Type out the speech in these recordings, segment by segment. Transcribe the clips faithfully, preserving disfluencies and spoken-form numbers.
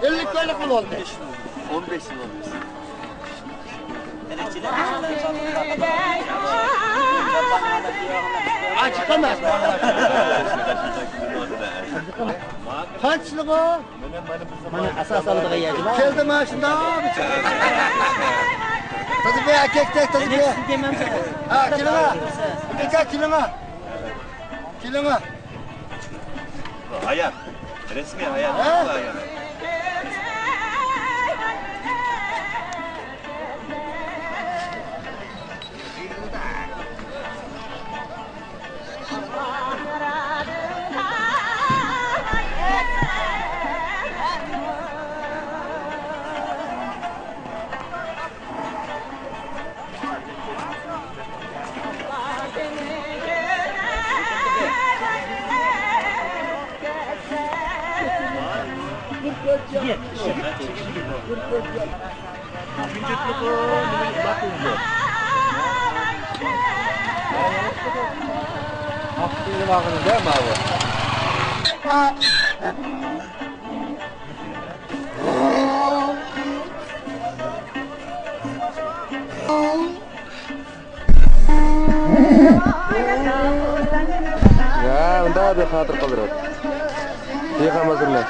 ئەللىك كويلۇق بولدى. ئون بەش يىل بولدى. ئاچىقىمىز. قانچىلىك ئۇ؟ مانا ئاساس ئالىدىغان يەر. كەلدى مانا شۇنداق. تازا بىر ئەكەكتەك، تازا بىر. ھە، كېلىڭە. ئاكا، كېلىڭە. كېلىڭە. ھايات. رەسمىي ھايات. ھە؟ يا، ئۇنداق بىر خاتىرە قالدۇرۇپ. بىخەم ھازىرمۇ.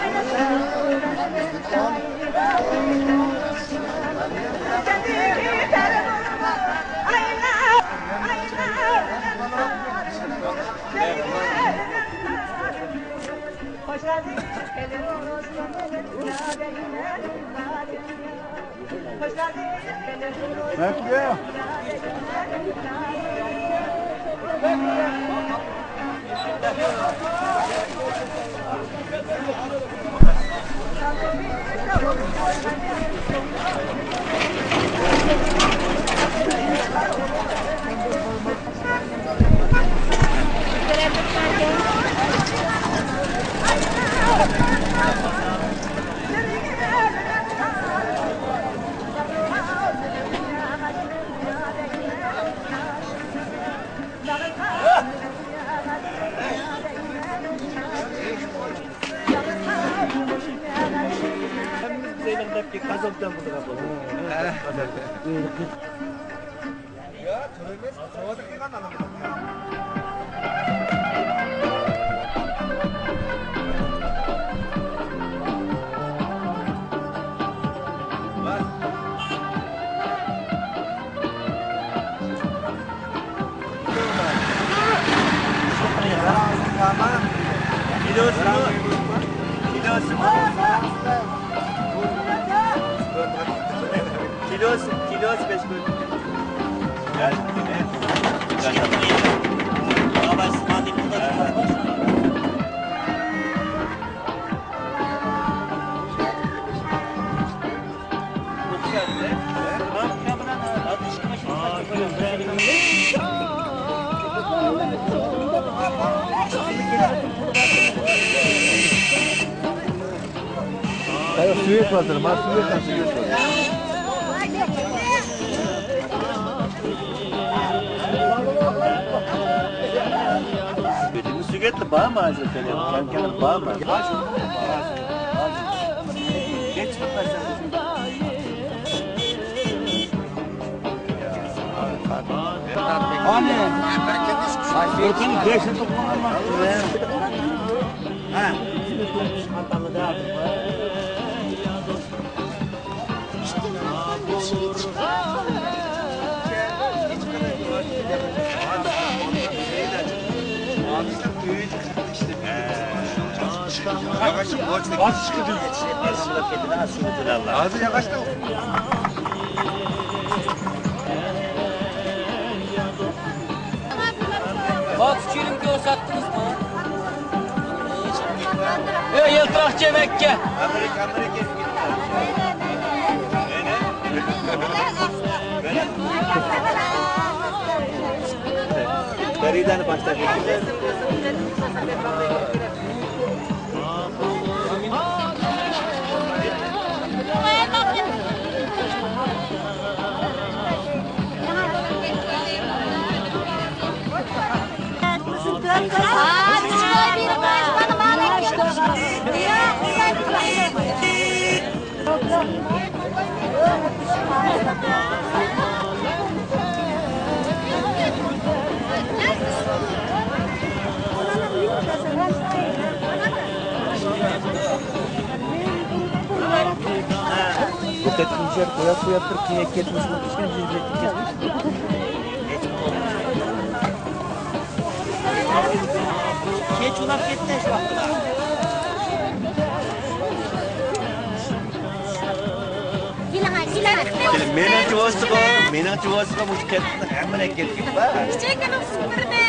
كىلوسى، كىلوسى بەش كوي. Hayır, suyu ekmezler, ben suyu ekmezler. Bizim sürekli var mı acaba? Kendi var mı? Geç. Hani? Bakın beşi tutmam. Ha. Hadi yavaşla. Bak, şu çürümkü o sattınız mı? Ey, yıltırakçı Mekke. Ferida'nı başta. بۇ قېتىم شۇ يەر قويۇپ، قويۇپ تۇرۇپ، كېيىن كەتمىسۇن، ئىشكەنجە يېزىپ كەتمىسۇن. كەچ ئۇلاپ كەتتى شۇ ۋاقىتتا. مېنىڭچە بولسىغۇ، مېنىڭچە بولسىغۇ، مۇشۇ كەنتنىڭ ھەممىنى ئەكەلگىن بار. كىچىك كىنو سۈپۈردى.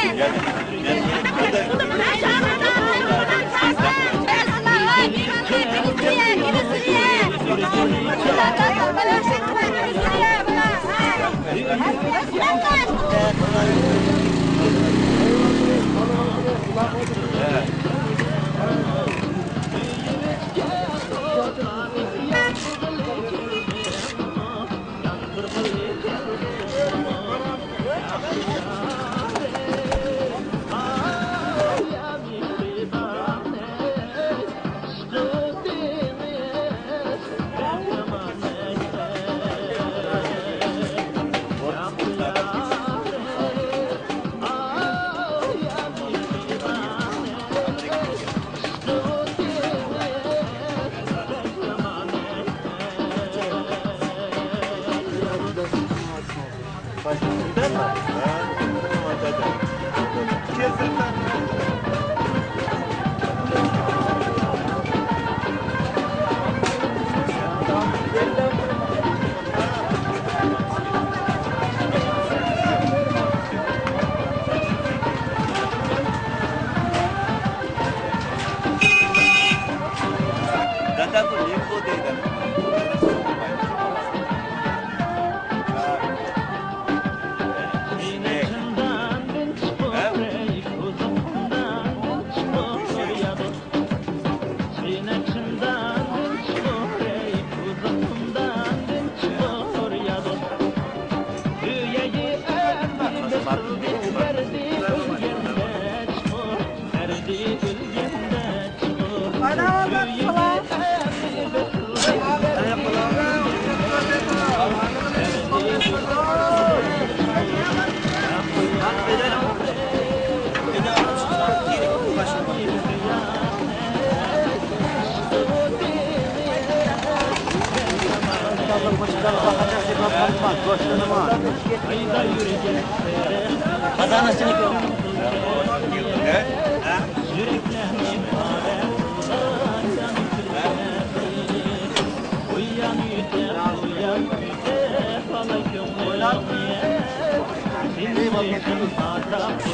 دادا، بۇ نېمە بۇ دەيدۇ؟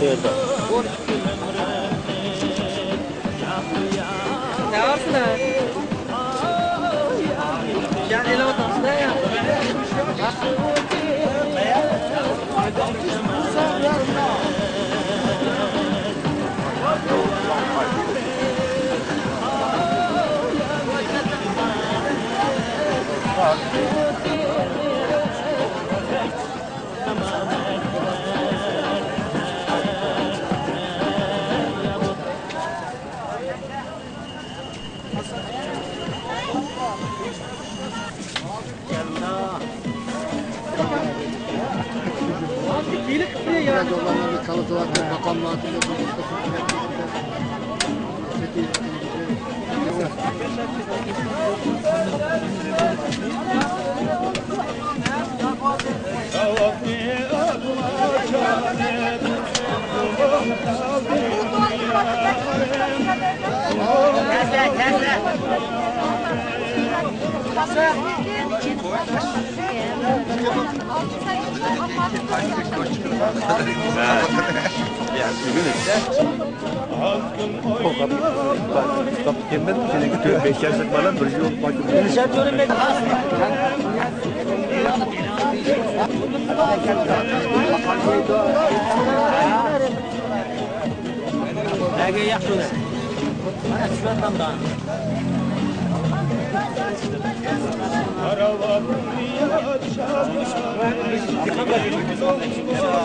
شۇ يەردە.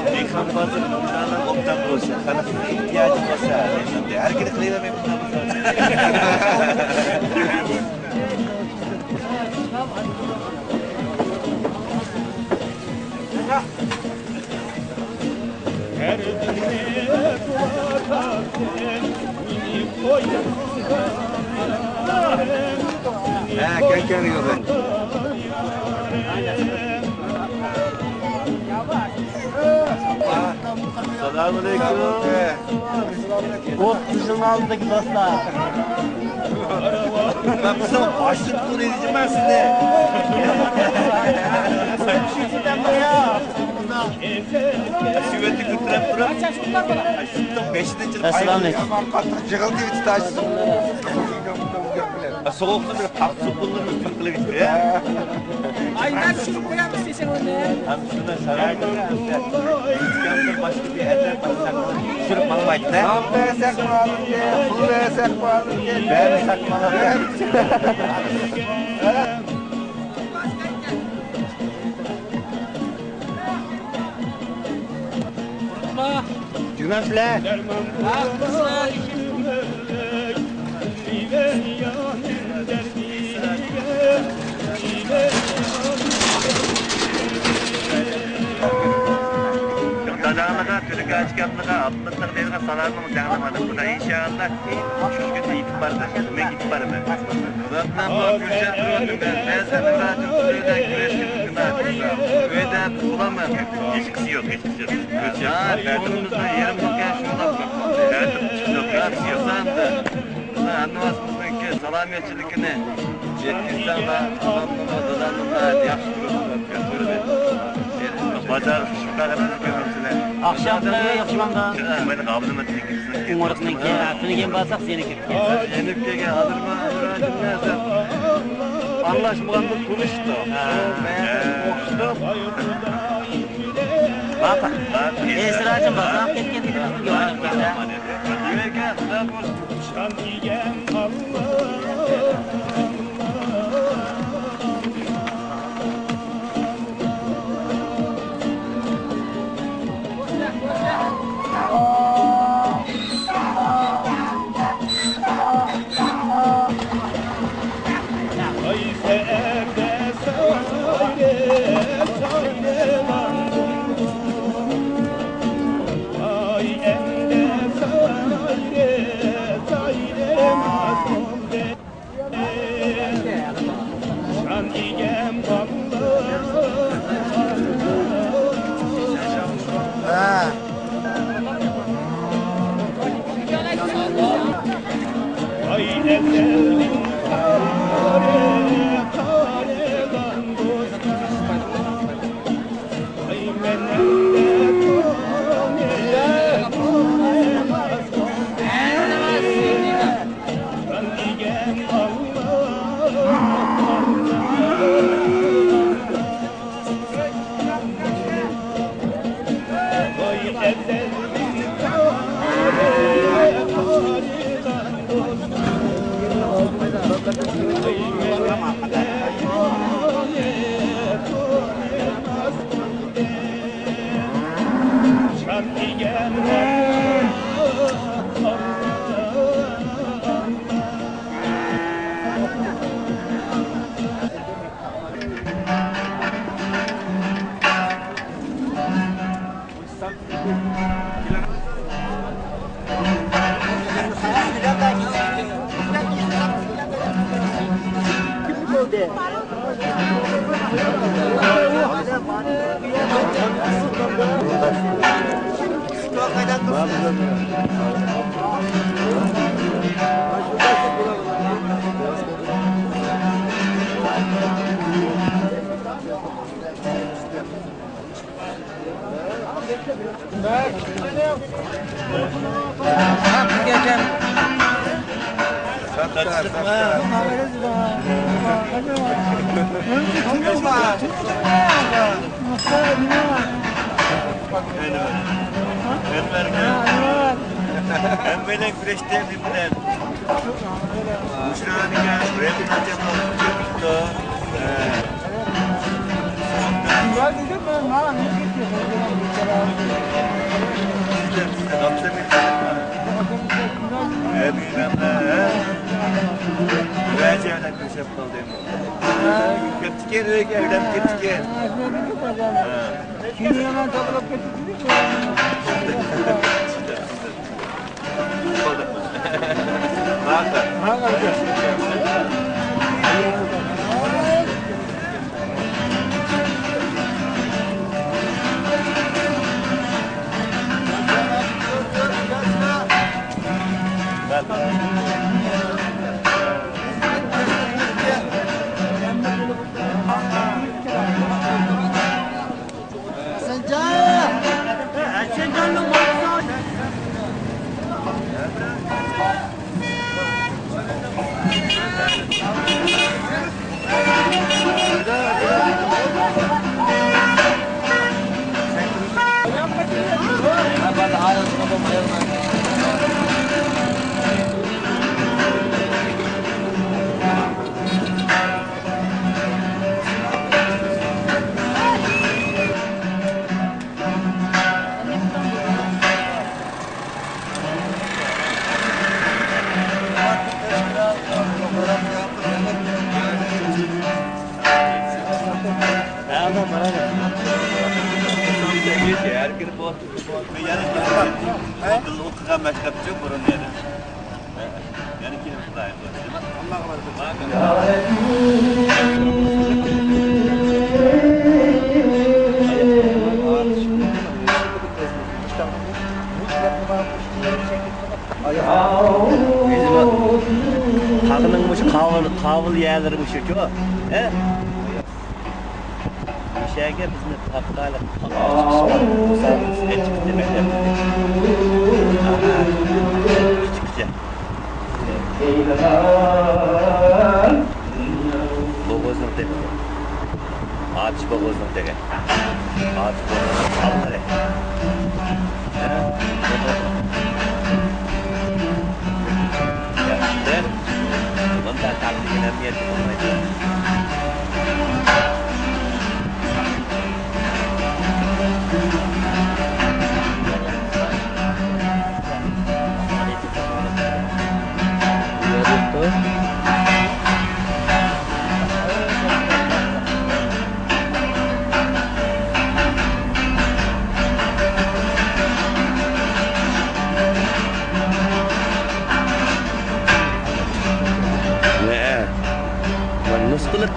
دېھقان بازىرى مۇنداقلا ئوبدان بولسا، خەلقنىڭ ئېھتىياجى بولسا، ھەر كۈنى قىلىۋەرمەي مۇنداق بولسا. ھە، كەڭ-كەڭ يول. ئەسسالامۇئەلەيكۇم. ئوتتۇز يىلنىڭ ئالدىدىكى دوستلار. مەن بىزنىڭ باشلىق قۇلى دېدىم مەن سىزنى. سۈرەتتە كۆتۈرۈپ تۇرۇپ. ئەسسالامۇئەلەيكۇم. قاتتىق جىغىلدى. سوغۇقتا بىر پاختا سوپۇنلىرىنى بىر قىلىپ يېتىپ. ئايلار چۈشۈرۈپ قويامىز دېسەڭ ئۇنى. ھەم شۇنى سارايدا باشقا بىر ئەتراپ باشقا چۈشۈرۈپ ماڭمايدۇ-دە. نان بەرسەك مالىمكەن، پۇل بەرسەك مالىمكەن، بەرمىسەك مالىمكەن. جۈمەمسىلەر. داداڭلىغا، تۈلكە ئاچكاملىغا، ئابلىقلىق دەيدىغان سالامىڭ دەڭلىمىدى. خۇدا ئىنشائاللا، شۇ كۈندە يېتىپ بارىدۇ. مەن يېتىپ بارىمەن. ئۆيدە بولىمەن. ھېچقىسى يوق، ھېچقىسى يوق. كۆڭلىمىزدە يېرىم بولغان شۇنداق تەرتىپ چىقىپ، ھەممىۋاسىمىزنىڭكى سالامەتچىلىكىنى يەتكۈزسەڭلار، ئانامنىمۇ، دادامنىمۇ ياخشى كۆرىدۇ. بازار شىپالىرىمىزنى كۆرۈنسىلەر. ئاخشام ياخشىلاندا. ئۇمۇرتنىڭكى ئەپىنىگە بارساق سېنىڭكى. يېنىپ كەلگەن ھازىرمۇ ئاڭلاشمىغاندا تونۇشتۇق. ھە. ئوخشىدۇق. باقا. ئەسراجىم بازار كەتكەن. ھەممەيلەن كۈرەشتى بىلەن. مۇشۇلارنىڭ رەھمىتى. كەپتىكەن، ئۆيگە ئەۋلەپ كەپتىكەن. كېيىن يامان تاپىلاپ كەتتى. يەنە كېلىپ، بىز ئوقۇغان مەكتەپچۇ بۇرۇن يەنە. يەنە كېلىپ. تاغنىڭ مۇشۇ قاۋۇل، قاۋۇل يەرلىرى مۇشۇچۇ. ھە؟ مۇشەگە بىزنى تارتقانلىق كىچىككىچە مەكتەپ. كىچىككىچە. بوغۇزنىڭ تېگى. ئاتۇش بوغۇزنىڭ تېگى. ئاتۇش بوغۇزنىڭ ئالدى. ياخشى. بۇنداق تارتىشقا ئەھمىيەت بولمايدۇ. ۋە نۇسخىلىق.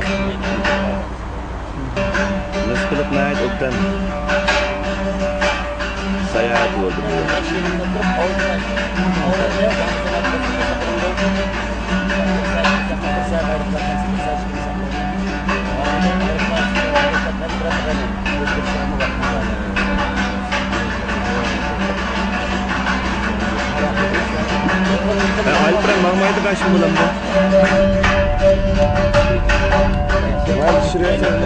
نۇسخىلىق ناھايىتى ئوبدان ساياھەت بولدى بۇ. ھە، ئايلىپ بىرەر ماڭمايدىغان ئىشىم بولامدۇ؟ ۋاي، چۈشۈرۈۋەتسەم.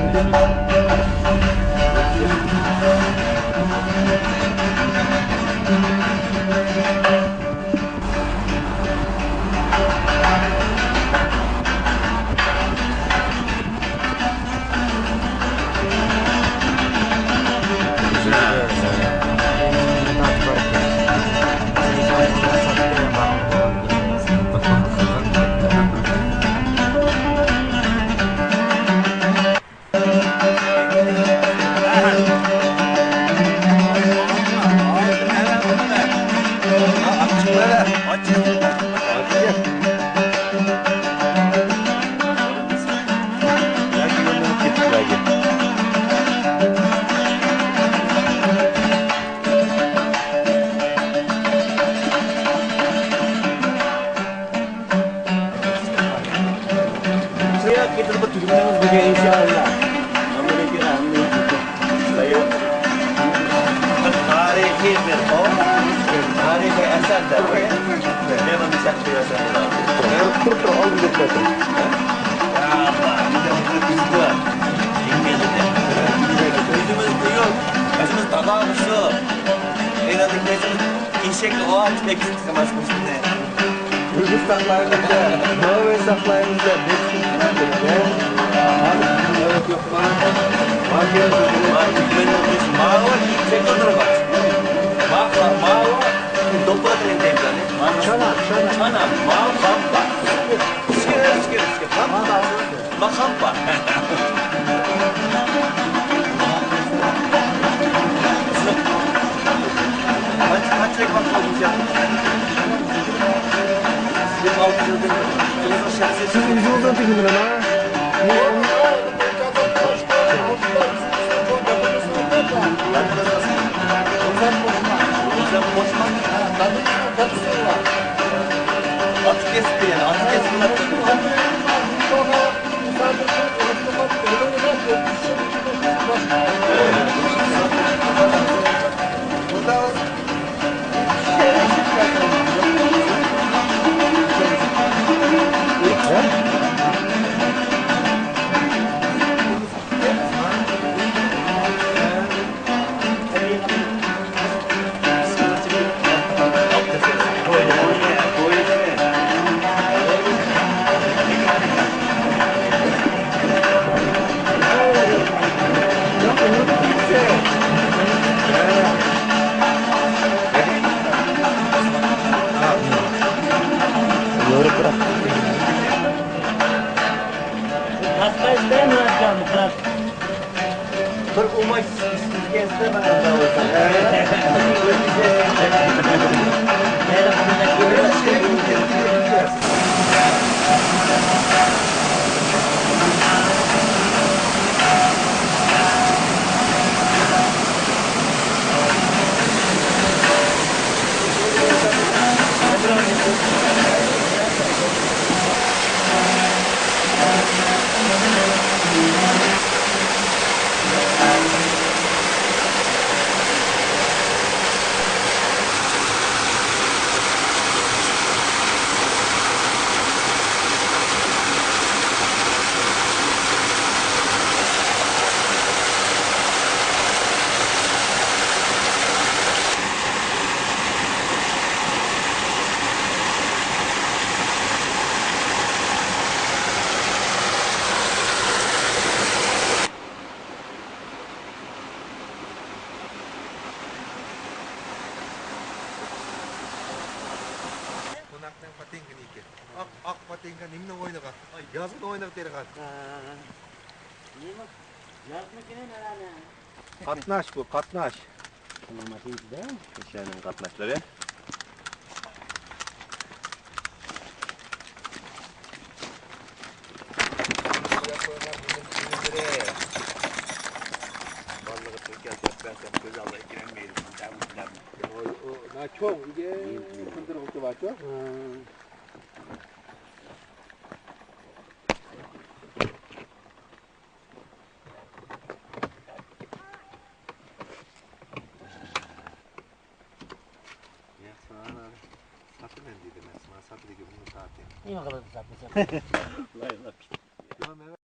شۇ ياققا كېتىدىغۇ تۈگمىنىڭىز بۈگۈن، ئىنشائاللا. ئامېرىكىغا ھەممە ياققا. تارىخىي بىر، تارىخىي ئەسەر دەپ. مەن ئۇنى سەت قويۇۋەتسەم بولامدۇ؟ تۇرۇپ، تۇرۇپ، ئالدىن كەتتىم. يا ئاللا، ئۆزىمىز قويۇپ، ئۆزىمىز تاغاقسۇ. ئېنىڭدىن كەلسىمىز ئېشەككە ئوۋاق تېگىپ قىلماس بۇ ئىشنى. ئۆزى ساقلايمىز دەپ، نوۋى ساقلايمىز دەپ، نەچچە كۈن تۇرىدۇ. ماۋۇ، ماۋۇ، چېكىلدۇرغاچ. ماۋۇ، ماۋۇ، دوپپا قىلىن دەيدۇ. چانا، چانا. چانا، ماۋۇ، قامپا. ئىچكىرى، ئىچكىرى، ئىچكىرى. قامپا. ماقام بار. قانچە، قانچىلىك ۋاقىت بولدى؟ يىگىرمە ئالتە يىلدىن بېرى. سىز ئۆزىڭىزدىن تېگىندىڭىز ھە؟ ئاتۇپ كەتتى يەنە، ئاتۇپ كەتتى. قوناقنىڭ پاتىنكىنى ئىكەن. ئاق، ئاق پاتىنكا نېمىنى ئوينىغان؟ يازغىنى ئوينىغان تېرىغان. ھە. نېمە؟ يازمىكىنى نەلەنى؟ قاتناش بۇ، قاتناش. شۇنىڭ ماشىنىسىدا؟ ماشىنىنىڭ قاتناشلىرى. بالىلىقى تۈركەل دەپ بەرسەم، كۆز ئالدىغا كىرەلمەيدۇ. دەم، دەم. ئۇ، ئۇ، نا چوڭ، ئىگە، ھىم، ھىم. سىندۇرغۇچى بارچۇ؟ ھىم. ياق، ساڭا ساتىمەن دېدىم مەن، ساڭا ساتىدىكى بۇنى ساتتىم. نېمە قىلىدۇ ساتمىسا؟ لايلار.